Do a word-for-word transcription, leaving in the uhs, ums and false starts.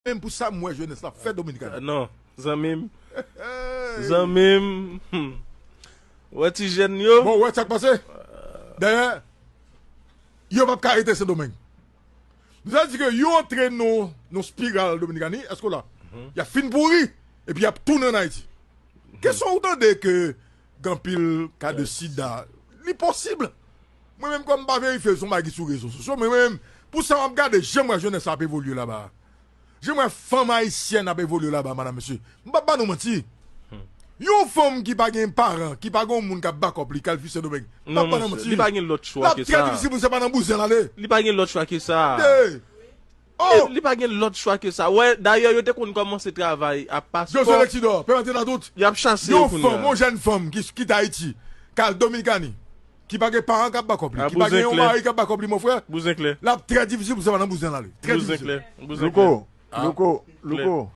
menm pou sa m wè jenès la fè Dominikani. Non, zanmi m. Zanmi m. Hmm. Wè ti jèn yo. Bon, wè sa k pase. Dayè, yo p ap ka rete Sendomeng. Sa di ke yo antre nan nan spiral Dominikani, èske w la? Y ap fin pouri, epi y ap tounen an Ayiti. Kesyon ou tande ke gen anpil ka de sida, li posib. Mwen menm, kòm m pa verifye, se yon bagay ki sou rezo sosyo, men mwen menm, pou sa m ap gade, jan m wè jenès la ap evolye laba. Jan m wè fanm ayisyèn ap evolye laba, madam, mesye. M p ap ba nou manti. Yon fanm ki pa gen paran, ki pa gen yon moun k ap bakòp li, k al viv Sendomeng, m p ap ba nou manti. Li pa gen lòt chwa ke sa. L ap trè difisil pou se pa nan bouzen l ale. Li pa gen lòt chwa ke sa. Oh! Li pa gen lòt chwa ke sa. Wè, dayè, yo te konn kòmanse travay a paspò. José Lexidor, pèmèt la tout. Y ap chase yo kounye a. Yon fanm, yon jèn fanm ki kite Ayiti, k al Dominikani, ki pa gen paran k ap bakòp li, ki pa gen yon mari k ap bakòp li, mon frè, l ap trè difisil pou se pa nan bouzen l ale. Trè difisil. Louko, Louko, Louko,